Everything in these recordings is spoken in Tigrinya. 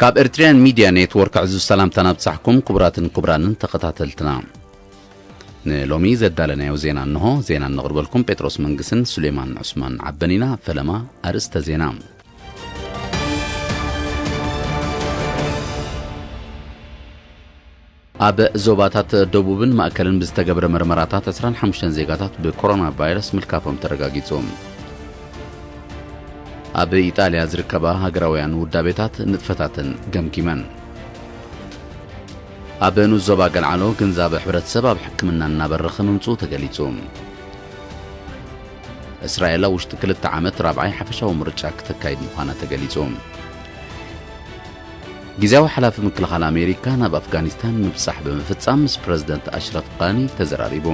ካብ ኤርትርያን ሚድያ ኔትወርክ ዕዙዝ ሰላምታና ኣብጻሕኩም ክቡራትን ክቡራንን ተኸታተልትና። ንሎሚ ዘዳለናዮ ዜና እንሆ። ዜና እነቕርበልኩም ጴጥሮስ መንግስን ሱሌማን ዑስማን ዓበን ኢና። ፈለማ ኣርእስተ ዜና። ኣብ ዞባታት ደቡብን ማእከልን ብዝተገብረ መርመራታት ዕስራን ሓሙሽተን ዜጋታት ብኮሮና ቫይረስ ምልካፎም ተረጋጊጹ። ኣብ ኢጣልያ ዝርከባ ሃገራውያን ውዳቤታት ንጥፈታተን ገምጊመን። ኣብ ንኡስ ዞባ ገልዓሎ ግንዛበ ሕብረተሰብ ኣብ ሕክምና እናበረኸ ምምጽኡ ተገሊጹ። እስራኤል ኣብ ውሽጢ ክልተ ዓመት ራብዓይ ሓፈሻዊ ምርጫ ክተካይድ ምዃና ተገሊጹ። ግዝያዊ ሓላፊ ምክልኻል ኣሜሪካ ናብ ኣፍጋኒስታን ምብጻሕ ብምፍጻም ምስ ፕረዚደንት ኣሽረፍ ቃኒ ተዘራሪቡ።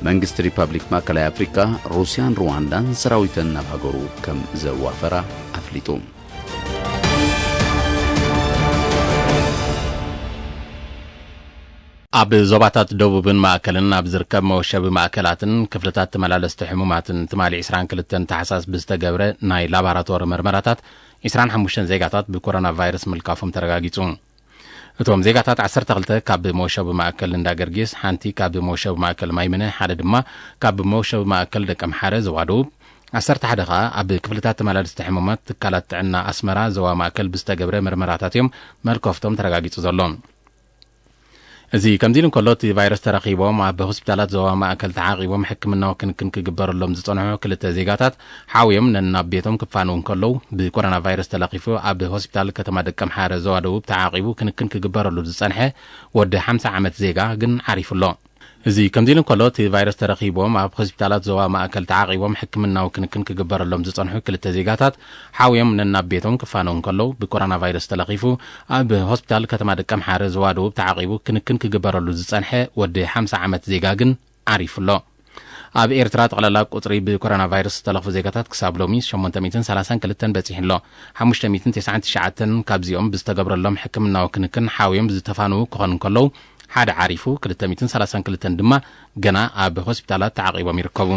መንግስቲ ሪፐብሊክ ማእከላይ ኣፍሪካ ሩስያን ሩዋንዳን ሰራዊተን ናብ ሃገሩ ከም ዘዋፈራ ኣፍሊጡ። ኣብ ዞባታት ደቡብን ማእከልን ኣብ ዝርከብ መወሸቢ ማእከላትን ክፍልታት ተመላለስቲ ሕሙማትን ትማሊ ዕስራን ክልተን ታሕሳስ ብዝተገብረ ናይ ላባራቶሪ መርመራታት ዕስራን ሓሙሽተን ዜጋታት ብኮሮና ቫይረስ ምልካፎም ተረጋጊጹ። እቶም ዜጋታት ዓሰርተ ክልተ ካብ መወሸቢ ማእከል እንዳ ገርጊስ፣ ሓንቲ ካብ መወሸቢ ማእከል ማይምነ፣ ሓደ ድማ ካብ መወሸቢ ማእከል ደቀምሓረ ዞባ ደቡብ፣ ዓሰርተ ሓደ ከኣ ኣብ ክፍልታት ተመላለስቲ ሕሙማት ትካላት ጥዕና ኣስመራ ዞባ ማእከል ብዝተገብረ መርመራታት እዮም መልከፍቶም ተረጋጊጹ ዘሎ። እዚ ከምዚ ኢሉ እንከሎ፣ እቲ ቫይረስ ተረኺቦም ኣብ ሆስፒታላት ዞባ ማእከል ተዓቒቦም ሕክምናዊ ክንክን ክግበረሎም ዝጸንሑ ክልተ ዜጋታት ሓውዮም ነናብ ቤቶም ክፋነዉ እንከለዉ፣ ብኮሮና ቫይረስ ተለኺፉ ኣብ ሆስፒታል ከተማ ደቀምሓረ ዞባ ደቡብ ተዓቒቡ ክንክን ክግበረሉ ዝጸንሐ ወዲ ሓምሳ ዓመት ዜጋ ግን ዓሪፉ ኣሎ። እዚ ከምዚ ኢሉ እንከሎ፣ እቲ ቫይረስ ተረኺቦም ኣብ ሆስፒታላት ዞባ ማእከል ተዓቒቦም ሕክምናዊ ክንክን ክግበረሎም ዝጸንሑ ክልተ ዜጋታት ሓውዮም ነናብ ቤቶም ክፋነዉ እንከለዉ፣ ብኮሮና ቫይረስ ተለኺፉ ኣብ ሆስፒታል ከተማ ደቀምሓረ ዞባ ደቡብ ተዓቒቡ ክንክን ክግበረሉ ዝጸንሐ ወዲ ሓምሳ ዓመት ዜጋ ግን ዓሪፉ ኣሎ። ኣብ ኤርትራ ጠቕላላ ቁጽሪ ብኮሮና ቫይረስ ዝተለኽፉ ዜጋታት ክሳብ ሎሚ ሸሞንተ ሚእትን ሰላሳን ክልተን በጺሑ ኣሎ። ሓሙሽተ ሚእትን ተስዓን ትሽዓተን ካብዚኦም ብዝተገብረሎም ሕክምናዊ ክንክን ሓውዮም ዝተፋነዉ ክኾኑ እንከለዉ፣ ሓደ ዓሪፉ፣ ክልተ ሚእትን ሰላሳን ክልተን ድማ ገና ኣብ ሆስፒታላት ተዓቒቦም ይርከቡ።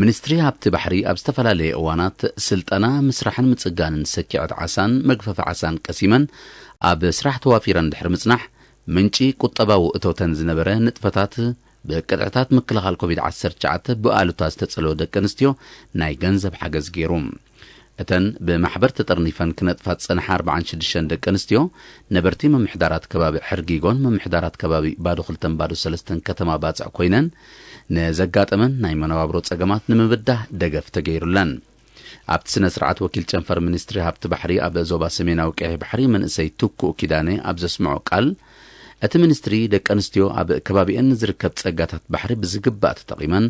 ሚኒስትሪ ሃብቲ ባሕሪ ኣብ ዝተፈላለየ እዋናት ስልጠና ምስራሕን ምጽጋንን ሰኪዐት ዓሳን መግፈፊ ዓሳን ቀሲመን ኣብ ስራሕ ተዋፊረን ድሕሪ ምጽናሕ፣ ምንጪ ቁጠባዊ እቶተን ዝነበረ ንጥፈታት ብቅጥዕታት ምክልኻል ኮቪድ ዓሰርተ ትሽዓተ ብኣሉታ ዝተጸልወ ደቂ ኣንስትዮ ናይ ገንዘብ ሓገዝ ገይሩ። እተን ብማሕበር ተጠርኒፈን ክነጥፋ ዝጸንሓ ኣርባዓን ሽዱሽተን ደቂ ኣንስትዮ፣ ነበርቲ ምምሕዳራት ከባቢ ሕርጊጎን ምምሕዳራት ከባቢ ባዶ ክልተን ባዶ ሰለስተን ከተማ ባጽዕ ኮይነን፣ ንዘጋጠመን ናይ መነባብሮ ጸገማት ንምብዳህ ደገፍ ተገይሩለን። ኣብቲ ስነ ስርዓት ወኪል ጨንፈር ሚኒስትሪ ሃብቲ ባሕሪ ኣብ ዞባ ሰሜናዊ ቀይሕ ባሕሪ መንእሰይ ትኩእ ኪዳነ ኣብ ዘስምዖ ቃል፣ እቲ ሚኒስትሪ ደቂ ኣንስትዮ ኣብ ከባቢአን ንዝርከብ ጸጋታት ባሕሪ ብዝግባእ ተጠቒመን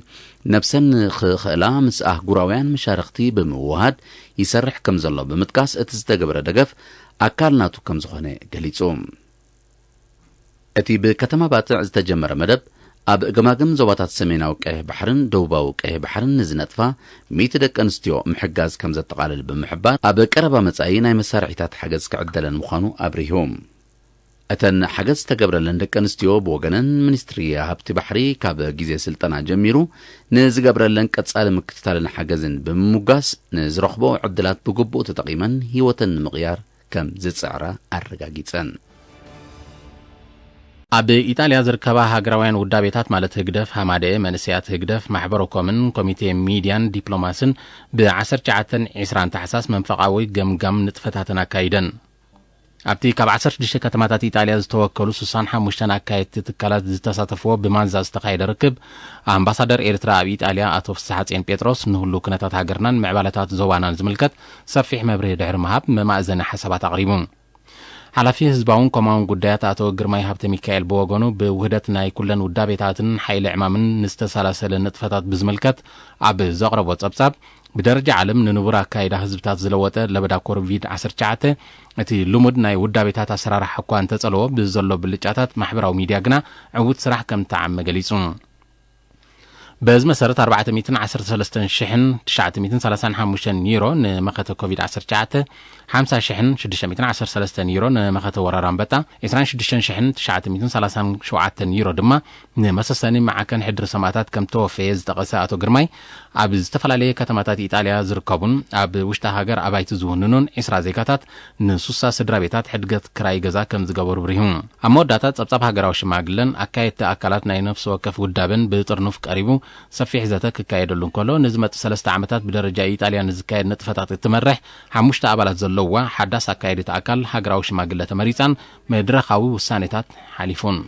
ነብሰን ንኽኽእላ ምስ ኣህጉራውያን መሻርኽቲ ብምውሃድ ይሰርሕ ከም ዘሎ ብምጥቃስ፣ እቲ ዝተገብረ ደገፍ ኣካል ናቱ ከም ዝኾነ ገሊጹ። እቲ ብከተማ ባጽዕ ዝተጀመረ መደብ፣ ኣብ ገማግም ዞባታት ሰሜናዊ ቀይሕ ባሕርን ደቡባዊ ቀይሕ ባሕርን ንዝነጥፋ ሚእቲ ደቂ ኣንስትዮ ምሕጋዝ ከም ዘጠቓልል ብምሕባር፣ ኣብ ቀረባ መጻኢ ናይ መሳርሒታት ሓገዝ ክዕደለን ምዃኑ ኣብሪሁ። እተን ሓገዝ ዝተገብረለን ደቂ ኣንስትዮ ብወገነን፣ ሚኒስትሪ ሃብቲ ባሕሪ ካብ ግዜ ስልጠና ጀሚሩ ንዝገብረለን ቀጻሊ ምክትታልን ሓገዝን ብምሙጋስ፣ ንዝረኽቦ ዕድላት ብግቡእ ተጠቒመን ህይወተን ንምቕያር ከም ዝጽዕራ ኣረጋጊጸን። ኣብ ኢጣልያ ዝርከባ ሃገራውያን ውዳቤታት ማለት ህግደፍ ሃማደኤ፣ መንእሰያት ህግደፍ፣ ማሕበረ ኮምን ኮሚቴ ሚድያን ዲፕሎማስን ብ ዓሰርተ ትሽዓተን ዕስራን ታሕሳስ መንፈቓዊ ገምጋም ንጥፈታተን ኣካይደን። ኣብቲ ካብ ዓሰርተ ሽዱሽተ ከተማታት ኢጣልያ ዝተወከሉ ስሳን ሓሙሽተን ኣካየድቲ ትካላት ዝተሳተፍዎ ብማንዛ ዝተኻየደ ርክብ፣ ኣምባሳደር ኤርትራ ኣብ ኢጣልያ ኣቶ ፍስሓጼን ጴጥሮስ ንህሉ ኩነታት ሃገርናን ምዕባለታት ዞባናን ዝምልከት ሰፊሕ መብርሂ ድሕሪ ምሃብ መማእዘኒ ሓሳባት ኣቕሪቡ። ሓላፊ ህዝባውን ኮማውን ጉዳያት ኣቶ ግርማይ ሃብተ ሚካኤል ብወገኑ፣ ብውህደት ናይ ኩለን ውዳቤታትን ሓይሊ ዕማምን ንዝተሰላሰለ ንጥፈታት ብዝምልከት ኣብ ዘቕረቦ ጸብጻብ፣ ብደረጃ ዓለም ንንቡር ኣካይዳ ህዝብታት ዝለወጠ ለበዳ ኮቪድ ዓሰርተ ትሽዓተ፣ እቲ ልሙድ ናይ ውዳቤታት ኣሰራርሓ እኳ እንተጸለዎ፣ ብዘሎ ብልጫታት ማሕበራዊ ሚድያ ግና ዕዉት ስራሕ ከም እተዓመ ገሊጹ። በዚ መሰረት ኣርባዕተ ሚእትን ዓሰርተ ሰለስተን ሽሕን ትሽዓተ ሚእትን ሰላሳን ሓሙሽተን ዩሮ ንመኸተ ኮቪድ ዓሰርተ ትሽዓተ፣ ሓምሳ ሽሕን ሽዱሽተ ሚእትን ዓሰርተ ሰለስተን ዩሮ ንመኸተ ወራር ኣንበጣ፣ ዕስራን ሽዱሽተን ሽሕን ትሽዓተ ሚእትን ሰላሳን ሸውዓተን ዩሮ ድማ ንመሰሰኒ መዓከን ሕድሪ ሰማእታት ከም ተወፈየ ዝጠቐሰ ኣቶ ግርማይ፣ ኣብ ዝተፈላለየ ከተማታት ኢጣልያ ዝርከቡን ኣብ ውሽጢ ሃገር ኣባይቲ ዝውንኑን ዕስራ ዜጋታት ንሱሳ ስድራ ቤታት ሕድገት ክራይ ገዛ ከም ዝገበሩ ብሪሁ። ኣብ መወዳእታ ጸብጻብ ሃገራዊ ሽማግለን ኣካየድቲ ኣካላት ናይ ነፍሲ ወከፍ ውዳበን ብጥርኑፍ ቀሪቡ ሰፊሕ ዘተ ክካየደሉ እንከሎ፣ ንዝመጽእ ሰለስተ ዓመታት ብደረጃ ኢጣልያ ንዝካየድ ንጥፈታት እትመርሕ ሓሙሽተ ኣባላት ዘለዋ ሓዳስ ኣካየዲት ኣካል ሃገራዊ ሽማግለ ተመሪጻን መድረኻዊ ውሳኔታት ሓሊፉን።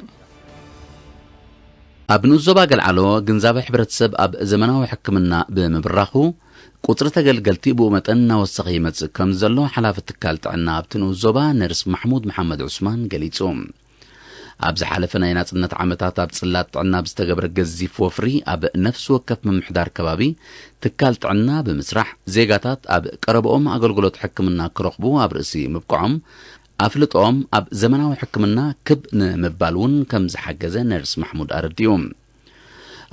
ኣብ ንኡስ ዞባ ገልዓሎ ግንዛበ ሕብረተሰብ ኣብ ዘመናዊ ሕክምና ብምብራኹ፣ ቁጽሪ ተገልገልቲ ብኡ መጠን እናወሰኸ ይመጽእ ከም ዘሎ ሓላፊ ትካል ጥዕና ኣብቲ ንኡስ ዞባ ነርስ ማሕሙድ መሓመድ ዑስማን ገሊጹ። ኣብ ዝሓለፈ ናይ ናጽነት ዓመታት ኣብ ጽላት ጥዕና ብዝተገብረ ገዚፍ ወፍሪ ኣብ ነፍሲ ወከፍ ምምሕዳር ከባቢ ትካል ጥዕና ብምስራሕ ዜጋታት ኣብ ቀረብኦም ኣገልግሎት ሕክምና ክረኽቡ ኣብ ርእሲ ምብቅዖም ኣፍልጦኦም ኣብ ዘመናዊ ሕክምና ክብ ንምባል እውን ከም ዝሓገዘ ነርስ ማሕሙድ ኣረዲኡ።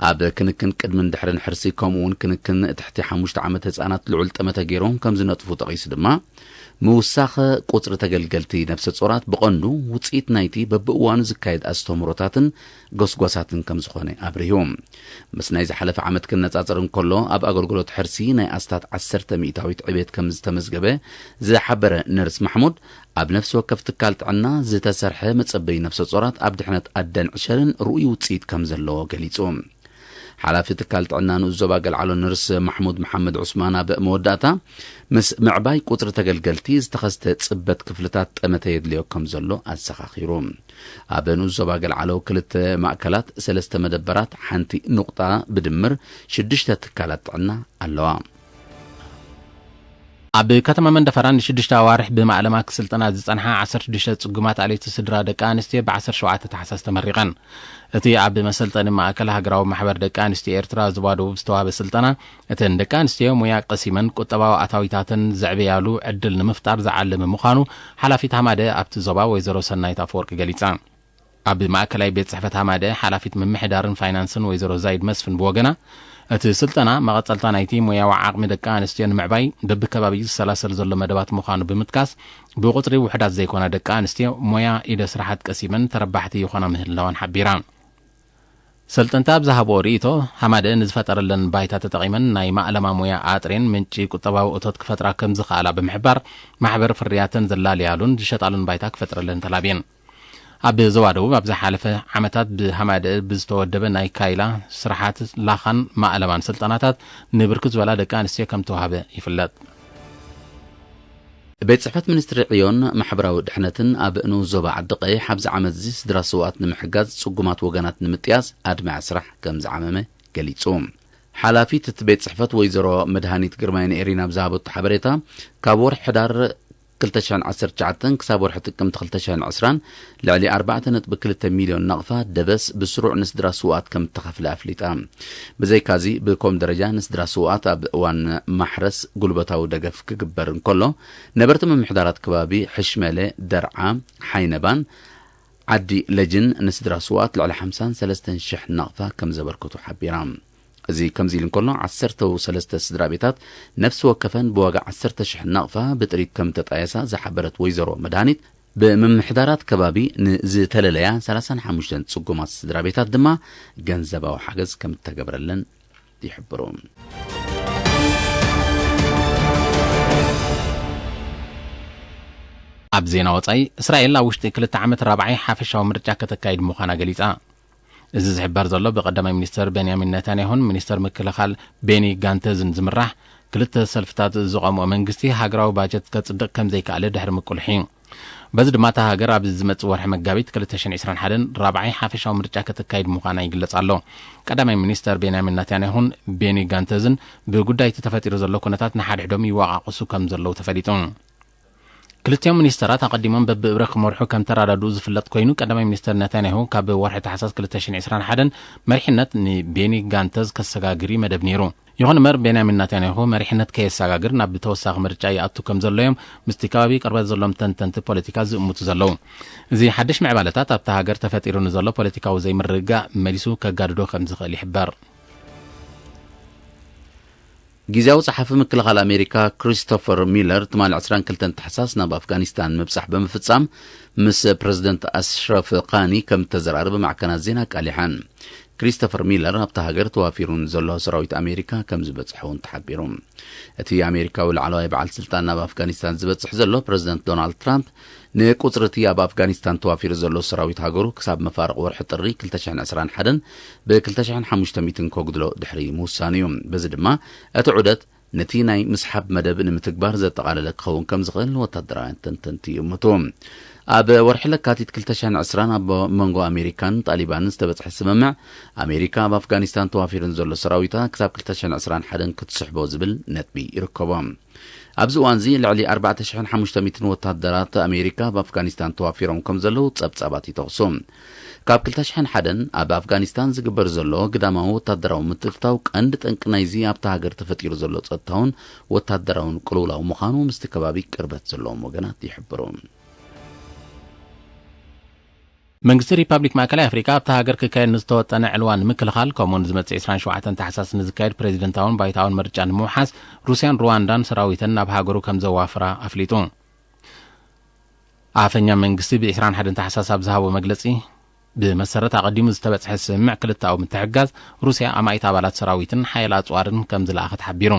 ኣብ ክንክን ቅድምን ድሕርን ሕርሲ ከምኡ እውን ክንክን ትሕቲ ሓሙሽተ ዓመት ህጻናት ልዑል ጠመተ ገይሮም ከም ዝነጥፉ ጠቒሱ ድማ፣ ምውሳኸ ቁጽሪ ተገልገልቲ ነፍሰ ጾራት ብቐንዱ ውጽኢት ናይቲ በብእዋኑ ዝካየድ ኣስተምህሮታትን ጎስጓሳትን ከም ዝኾነ ኣብሪሁ። ምስ ናይ ዝሓለፈ ዓመት ክነጻጸር እንከሎ፣ ኣብ ኣገልግሎት ሕርሲ ናይ ኣስታት ዓሰርተ ሚእታዊት ዕቤት ከም ዝተመዝገበ ዝሓበረ ነርስ ማሕሙድ፣ ኣብ ነፍሲ ወከፍ ትካል ጥዕና ዝተሰርሐ መጸበዪ ነፍሰ ጾራት ኣብ ድሕነት ኣደን ዕሸልን ርኡይ ውጽኢት ከም ዘለዎ ገሊጹ። ሓላፊ ትካል ጥዕና ንኡስ ዞባ ገልዓሎ ነርስ ማሕሙድ መሓመድ ዑስማን ኣብ መወዳእታ፣ ምስ ምዕባይ ቁጽሪ ተገልገልቲ ዝተኸስተ ጽበት ክፍልታት ጠመተ የድልዮ ከም ዘሎ ኣዘኻኺሩ። ኣብ ንኡስ ዞባ ገልዓሎ ክልተ ማእከላት፣ ሰለስተ መደበራት፣ ሓንቲ ኑቕጣ ብድምር ሽዱሽተ ትካላት ጥዕና ኣለዋ። ኣብ ከተማ መንደፈራ ንሽዱሽተ ኣዋርሕ ብማእለማ ክስልጠና ዝጸንሓ ዓሰርተ ሽዱሽተ ጽጉማት ኣለይቲ ስድራ ደቂ ኣንስትዮ ብ ዓሰርተ ሸውዓተ ታሕሳስ ተመሪቐን። እቲ ኣብ መሰልጠኒ ማእከል ሃገራዊ ማሕበር ደቂ ኣንስትዮ ኤርትራ ዞባ ደቡብ ዝተዋህበ ስልጠና፣ እተን ደቂ ኣንስትዮ ሞያ ቀሲመን ቁጠባዊ ኣታዊታተን ዘዕበያሉ ዕድል ንምፍጣር ዝዓለመ ምዃኑ ሓላፊት ሃማደ ኣብቲ ዞባ ወይዘሮ ሰናይት ኣፈወርቂ ገሊጻ። ኣብ ማእከላይ ቤት ጽሕፈት ሃማደ ሓላፊት ምምሕዳርን ፋይናንስን ወይዘሮ ዛይድ መስፍን ብወገና፣ እቲ ስልጠና መቐጸልታ ናይቲ ሞያዊ ዓቕሚ ደቂ ኣንስትዮ ንምዕባይ በብከባቢኡ ዝሰላሰል ዘሎ መደባት ምዃኑ ብምጥቃስ፣ ብቁጽሪ ውሑዳት ዘይኮና ደቂ ኣንስትዮ ሞያ ኢደ ስራሓት ቀሲመን ተረባሕቲ ይኾና ምህላወን ሓቢራ። ሰልጠንቲ ኣብ ዝሃብኦ ርእይቶ፣ ሃማደ ንዝፈጠረለን ባይታ ተጠቒመን ናይ ማእለማ ሞያ ኣጥሬን ምንጪ ቁጠባዊ እቶት ክፈጥራ ከም ዝኽኣላ ብምሕባር፣ ማሕበር ፍርያተን ዘላልያሉን ዝሸጣሉን ባይታ ክፈጥረለን ተላብየን። ኣብ ዞባ ደቡብ ኣብ ዝሓለፈ ዓመታት ብሃማደ ብዝተወደበ ናይ ካይላ ስራሓት ላኻን ማእለማን ስልጠናታት ንብርክት ዝበላ ደቂ ኣንስትዮ ከም ተዋህበ ይፍለጥ። ቤት ጽሕፈት ሚኒስትሪ ዕዮን ማሕበራዊ ድሕነትን ኣብ ንኡስ ዞባ ዓዲ ቀይሕ ኣብዚ ዓመት እዚ ስድራ ስውኣት ንምሕጋዝ ጽጉማት ወገናት ንምጥያስ ኣድማዒ ስራሕ ከም ዝዓመመ ገሊጹ። ሓላፊት እቲ ቤት ጽሕፈት ወይዘሮ መድሃኒት ግርማይ ንኤሪና ኣብ ዝሃበቶ ሓበሬታ፣ ካብ ወርሒ ሕዳር ክልተ ሽሕን ዓሰርተ ትሽዓተን ክሳብ ወርሒ ጥቅምቲ ክልተ ሽሕን ዕስራን ልዕሊ ኣርባዕተ ነጥቢ ክልተ ሚልዮን ናቕፋ ደበስ ብስሩዕ ንስድራ ስውኣት ከም እተኸፍለ ኣፍሊጣ። ብዘይካዚ ብኮም ደረጃ ንስድራ ስውኣት ኣብ እዋን ማሕረስ ጉልበታዊ ደገፍ ክግበር እንከሎ፣ ነበርቲ ምምሕዳራት ከባቢ ሕሽመለ፣ ደርዓ፣ ሓይነባን ዓዲ ለጅን ንስድራ ስውኣት ልዕሊ ሓምሳን ሰለስተን ሽሕ ናቕፋ ከም ዘበርከቱ ሓቢራ። እዚ ከምዚ ኢሉ እንከሎ፣ ዓሰርተ ሰለስተ ስድራ ቤታት ነፍሲ ወከፈን ብዋጋ ዓሰርተ ሽሕ ናቕፋ ብጥሪት ከም ተጣየሳ ዝሓበረት ወይዘሮ መድሃኒት፣ ብምምሕዳራት ከባቢ ንዝተለለያ ሰላሳን ሓሙሽተን ጽጉማት ስድራ ቤታት ድማ ገንዘባዊ ሓገዝ ከም እተገበረለን ይሕብሩ። ኣብ ዜና ወጻኢ፣ እስራኤል ኣብ ውሽጢ ክልተ ዓመት ራብዓይ ሓፈሻዊ ምርጫ ከተካይድ ምዃና ገሊጻ። እዚ ዝሕበር ዘሎ ብቀዳማይ ሚኒስተር ቤንያሚን ነታንያሁን ሚኒስተር ምክልኻል ቤኒ ጋንተዝን ዝምራሕ ክልተ ሰልፍታት ዝቐምኦ መንግስቲ ሃገራዊ ባጀት ከጽድቕ ከም ዘይከኣለ ድሕሪ ምቁልሒ እዩ። በዚ ድማ እታ ሃገር ኣብ ዝመጽእ ወርሒ መጋቢት ክልተ ሽሕን ዕስራን ሓደን ራብዓይ ሓፈሻዊ ምርጫ ከተካይድ ምዃና ይግለጽ ኣሎ። ቀዳማይ ሚኒስተር ቤንያሚን ነታንያሁን ቤኒ ጋንተዝን ብጉዳይ እቲ ተፈጢሩ ዘሎ ኩነታት ንሓድሕዶም ይወቃቀሱ ከም ዘለዉ ተፈሊጡ። ክልቲኦም ሚኒስተራት ኣቐዲሞም በብእብረ ክመርሑ ከም ተራዳድኡ ዝፍለጥ ኮይኑ፣ ቀዳማይ ሚኒስተር ነታንያሁ ካብ ወርሒ ታሕሳስ ክልተ ሽሕን ዕስራን ሓደን መሪሕነት ንቤኒ ጋንተዝ ከሰጋግር እዩ መደብ ነይሩ። ይኹን እምበር፣ ቤንያሚን ናታንያሁ መሪሕነት ከየሰጋግር ናብ ተወሳኺ ምርጫ ይኣቱ ከም ዘሎ እዮም ምስቲ ከባቢ ቅርበት ዘሎም ተንተንቲ ፖለቲካ ዝእምቱ ዘለዉ። እዚ ሓድሽ ምዕባለታት ኣብታ ሃገር ተፈጢሩ ንዘሎ ፖለቲካዊ ዘይምርግጋእ መሊሱ ከጋድዶ ከም ዝኽእል ይሕበር። ግዝያዊ ጸሓፊ ምክልኻል ኣሜሪካ ክሪስቶፈር ሚለር ትማሊ ዕስራን ክልተን ታሕሳስ ናብ ኣፍጋኒስታን ምብጻሕ ብምፍጻም፣ ምስ ፕረዚደንት ኣሽረፍ ቃኒ ከም እተዘራረበ ማዕከናት ዜና ኣቃሊሐን። ክሪስቶፈር ሚለር ኣብታ ሃገር ተዋፊሩ ንዘሎ ሰራዊት ኣሜሪካ ከም ዝበጽሐ እውን ተሓቢሩ። እቲ ኣሜሪካዊ ላዕለዋይ በዓል ስልጣን ናብ ኣፍጋኒስታን ዝበጽሕ ዘሎ፣ ፕረዚደንት ዶናልድ ትራምፕ ንቁጽሪ እቲ ኣብ ኣፍጋኒስታን ተዋፊሩ ዘሎ ሰራዊት ሃገሩ ክሳብ መፋርቕ ወርሒ ጥሪ ክልተ ሽሕን ዕስራን ሓደን ብ ክልተ ሽሕን ሓሙሽተ ሚእትን ከጉድሎ ድሕሪ ምውሳኑ እዩ። በዚ ድማ እቲ ዑደት ነቲ ናይ ምስሓብ መደብ ንምትግባር ዘጠቓለለ ክኸውን ከም ዝኽእል ወታደራውያን ተንተንቲ ይእምቱ። ኣብ ወርሒ ለካቲት ክልተ ሽሕን ዕስራን ኣብ መንጎ ኣሜሪካን ጣሊባንን ዝተበጽሐ ስምምዕ፣ ኣሜሪካ ኣብ ኣፍጋኒስታን ተዋፊሩ ንዘሎ ሰራዊታ ክሳብ ክልተ ሽሕን ዕስራን ሓደን ክትስሕቦ ዝብል ነጥቢ ይርከቦ። ኣብዚ እዋንዚ ልዕሊ ኣርባዕተ ሽሕን ሓሙሽተ ሚእትን ወታደራት ኣሜሪካ ኣብ ኣፍጋኒስታን ተዋፊሮም ከም ዘለዉ ጸብጻባት ይጠቕሱ። ካብ ክልተ ሽሕን ሓደን ኣብ ኣፍጋኒስታን ዝግበር ዘሎ ግዳማዊ ወታደራዊ ምትእትታው ቀንዲ ጠንቂ ናይዚ ኣብታ ሃገር ተፈጢሩ ዘሎ ጸጥታውን ወታደራውን ቅልውላው ምዃኑ ምስቲ ከባቢ ቅርበት ዘለዎም ወገናት ይሕብሩ። መንግስቲ ሪፓብሊክ ማእከላይ ኣፍሪቃ ኣብታ ሃገር ክካየድ ንዝተወጠነ ዕልዋ ንምክልኻል፣ ከምኡውን ዝመጽእ ዕስራን ሸውዓተን ታሕሳስ ንዝካየድ ፕሬዚደንታውን ባይታውን ምርጫ ንምውሓስ፣ ሩስያን ሩዋንዳን ሰራዊተን ናብ ሃገሩ ከም ዘዋፍራ ኣፍሊጡ። ኣፈኛ መንግስቲ ብ ዕስራን ሓደን ታሕሳስ ኣብ ዝሃቦ መግለጺ፣ ብመሰረት ኣቐዲሙ ዝተበጽሐ ስምምዕ ክልተኣዊ ምትሕግጋዝ፣ ሩስያ ኣማኢት ኣባላት ሰራዊትን ሓያል ኣጽዋርን ከም ዝለኣኸት ሓቢሩ።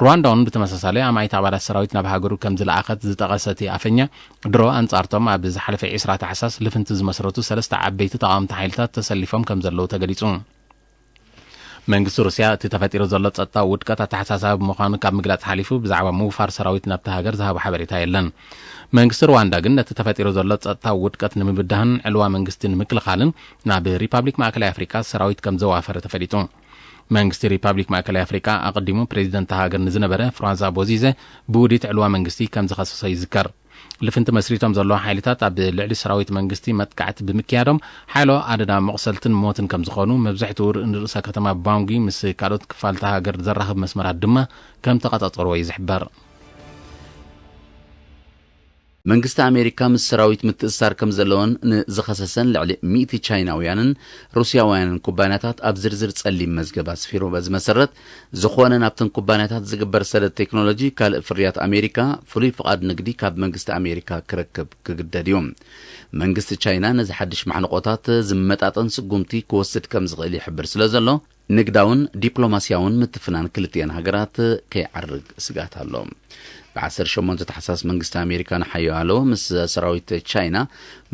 ሩዋንዳ እውን ብተመሳሳሊ ኣማኢት ኣባላት ሰራዊት ናብ ሃገሩ ከም ዝለኣኸት ዝጠቐሰ እቲ ኣፈኛ፣ ድሮ ኣንጻርቶም ኣብ ዝሓለፈ ዕስራ ታሕሳስ ልፍንቲ ዝመስረቱ ሰለስተ ዓበይቲ ተቓወምቲ ሓይልታት ተሰሊፎም ከም ዘለዉ ተገሊጹ። መንግስቲ ሩስያ እቲ ተፈጢሩ ዘሎ ጸጥታዊ ውድቀት ኣተሓሳሳቢ ብምዃኑ ካብ ምግላጽ ሓሊፉ፣ ብዛዕባ ምውፋር ሰራዊት ናብቲ ሃገር ዝሃቦ ሓበሬታ የለን። መንግስቲ ሩዋንዳ ግን ነቲ ተፈጢሩ ዘሎ ጸጥታዊ ውድቀት ንምብዳህን ዕልዋ መንግስቲ ንምክልኻልን ናብ ሪፓብሊክ ማእከላይ ኣፍሪቃ ሰራዊት ከም ዘዋፈረ ተፈሊጡ። መንግስቲ ሪፓብሊክ ማእከላይ ኣፍሪቃ ኣቐዲሙ ፕሬዚደንት ሃገር ንዝነበረ ፍራንዛ ቦዚዘ ብውዲት ዕልዋ መንግስቲ ከም ዝኸሰሶ ይዝከር። ልፍንቲ መስሪቶም ዘለዉ ሓይልታት ኣብ ልዕሊ ሰራዊት መንግስቲ መጥቃዕቲ ብምክያዶም፣ ሓይሎ ኣደዳ መቑሰልትን ሞትን ከም ዝኾኑ፣ መብዛሕትኡ ንርእሰ ከተማ ባንጊ ምስ ካልኦት ክፋልታ ሃገር ዘራኽብ መስመራት ድማ ከም ተቐጻጸርዎ እዩ ዝሕበር። መንግስቲ ኣሜሪካ ምስ ሰራዊት ምትእስሳር ከም ዘለዎን ንዝኸሰሰን ልዕሊ ሚእቲ ቻይናውያንን ሩስያውያንን ኩባንያታት ኣብ ዝርዝር ጸሊም መዝገብ ኣስፊሩ። በዚ መሰረት፣ ዝኾነ ናብተን ኩባንያታት ዝግበር ሰደድ ቴክኖሎጂ ካልእ ፍርያት ኣሜሪካ ፍሉይ ፍቓድ ንግዲ ካብ መንግስቲ ኣሜሪካ ክረክብ ክግደድ እዩ። መንግስቲ ቻይና ነዚ ሓድሽ ማሕንቖታት ዝመጣጠን ስጉምቲ ክወስድ ከም ዝኽእል ይሕብር ስለ ዘሎ፣ ንግዳውን ዲፕሎማስያውን ምትፍናን ክልቲኤን ሃገራት ከይዓርግ ስግኣት ኣሎ። ብ ዓሰርተ ሸሞንተ ታሕሳስ መንግስቲ ኣሜሪካ ንሓያሎ ምስ ሰራዊት ቻይና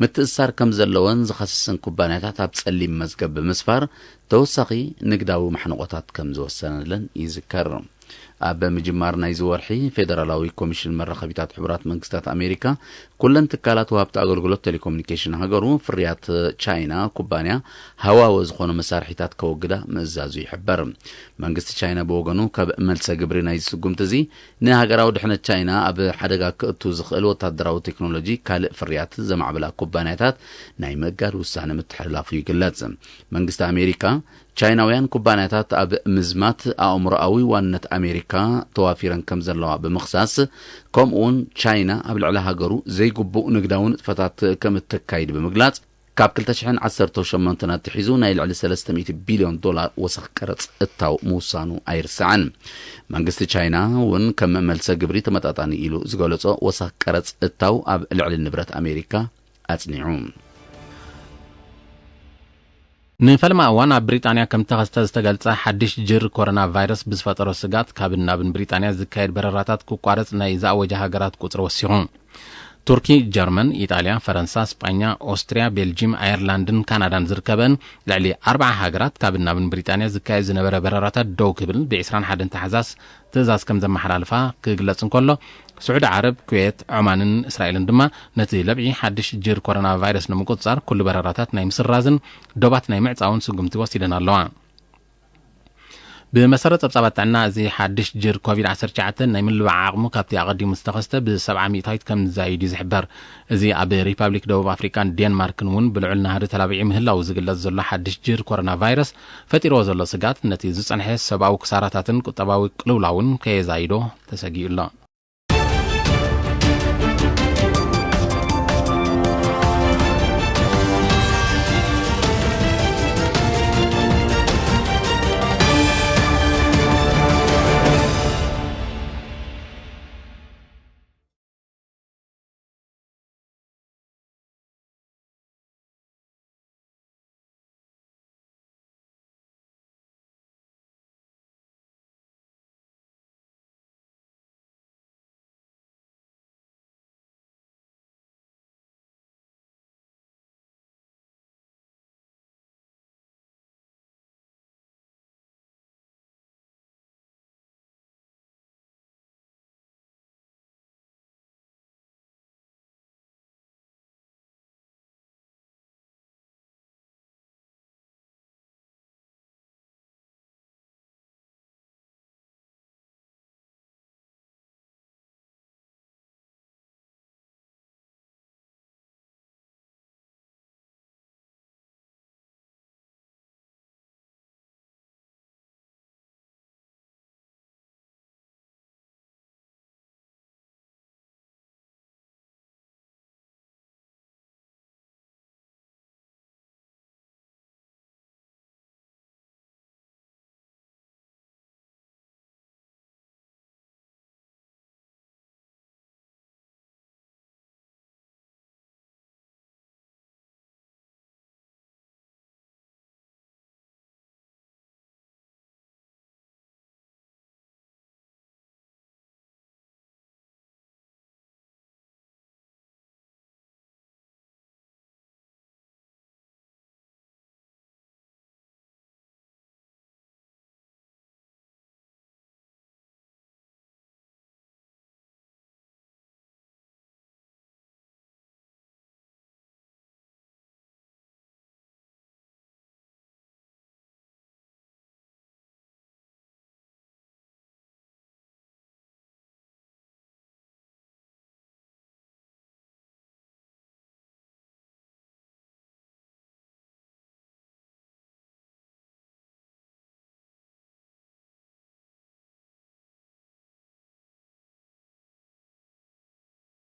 ምትእስሳር ከም ዘለወን ዝኸሰሰን ኩባንያታት ኣብ ጸሊም መዝገብ ብምስፋር፣ ተወሳኺ ንግዳዊ ማሕንቖታት ከም ዝወሰነለን ይዝከር። ኣብ ምጅማር ናይዚ ወርሒ፣ ፌደራላዊ ኮሚሽን መራኸቢታት ሕቡራት መንግስታት ኣሜሪካ፣ ኩለን ትካላት ወሃብቲ ኣገልግሎት ቴሌኮሙኒኬሽን ሃገሩ፣ ፍርያት ቻይና ኩባንያ ሃዋወ ዝኾኑ መሳርሒታት ከወግዳ ምእዛዙ ይሕበር። መንግስቲ ቻይና ብወገኑ፣ ካብ መልሰ ግብሪ ናይዚ ስጉምቲ እዚ፣ ንሃገራዊ ድሕነት ቻይና ኣብ ሓደጋ ክእቱ ዝኽእል ወታደራዊ ቴክኖሎጂ ካልእ ፍርያት ዘማዕብላ ኩባንያታት ናይ ምእጋድ ውሳነ ምትሕልላፉ ይግለጽ። መንግስቲ ኣሜሪካ፣ ቻይናውያን ኩባንያታት ኣብ ምዝማት ኣእምሮኣዊ ዋንነት ኣሜሪካ ተዋፊረን ከም ዘለዋ ብምኽሳስ፣ ከምኡውን ቻይና ኣብ ልዕሊ ሃገሩ ዘይግቡእ ንግዳዊ ንጥፈታት ከም እተካይድ ብምግላጽ፣ ካብ ክልተ ሽሕን ዓሰርተ ሸሞንተ ኣትሒዙ ናይ ልዕሊ ሰለስተ ሚእቲ ቢልዮን ዶላር ወሰኽ ቀረጽ እታው ምውሳኑ ኣይርሳዕን። መንግስቲ ቻይና እውን ከም መልሰ ግብሪ ተመጣጣኒ ኢሉ ዝገለጾ ወሰኽ ቀረጽ እታው ኣብ ልዕሊ ንብረት ኣሜሪካ ኣጽኒዑ። ንፈለማ እዋን ኣብ ብሪጣንያ ከም ተኸስተ ዝተገልጸ ሓድሽ ጅር ኮሮና ቫይረስ ብዝፈጠሮ ስጋት፣ ካብን ናብን ብሪጣንያ ዝካየድ በረራታት ክቋረጽ ናይ ዝኣወጃ ሃገራት ቁጽሪ ወሲኹ። ቱርኪ፣ ጀርመን፣ ኢጣልያ፣ ፈረንሳ፣ ስጳኛ፣ ኦስትርያ፣ ቤልጂም፣ ኣየርላንድን ካናዳን ዝርከበን ልዕሊ ኣርብዓ ሃገራት፣ ካብን ናብን ብሪጣንያ ዝካየድ ዝነበረ በረራታት ደው ክብል ብ ዕስራን ሓደን ታሕሳስ ትእዛዝ ከም ዘመሓላልፋ ክግለጽ እንከሎ፣ ስዑዲ ዓረብ፣ ኩዌት፣ ዖማንን እስራኤልን ድማ ነቲ ለብዒ ሓድሽ ጅር ኮሮና ቫይረስ ንምቁጽጻር ኩሉ በረራታት ናይ ምስራዝን ዶባት ናይ ምዕጻውን ስጉምቲ ወሲደን ኣለዋ። ብመሰረት ጸብጻባት ጥዕና፣ እዚ ሓድሽ ጅር ኮቪድ ዓሰርተ ትሽዓተ ናይ ምልባዕ ዓቕሙ ካብቲ ኣቐዲሙ ዝተኸስተ ብሰብዓ ሚእታዊት ከም ዝዛይድ እዩ ዝሕበር። እዚ ኣብ ሪፓብሊክ ደቡብ ኣፍሪቃን ዴንማርክን እውን ብልዑል ናህሪ ተላቢዑ ምህላው ዝግለጽ ዘሎ ሓድሽ ጅር ኮሮና ቫይረስ ፈጢርዎ ዘሎ ስጋት፣ ነቲ ዝጸንሐ ሰብኣዊ ክሳራታትን ቁጠባዊ ቅልውላውን ከየዛይዶ ተሰጊኡ ኣሎ።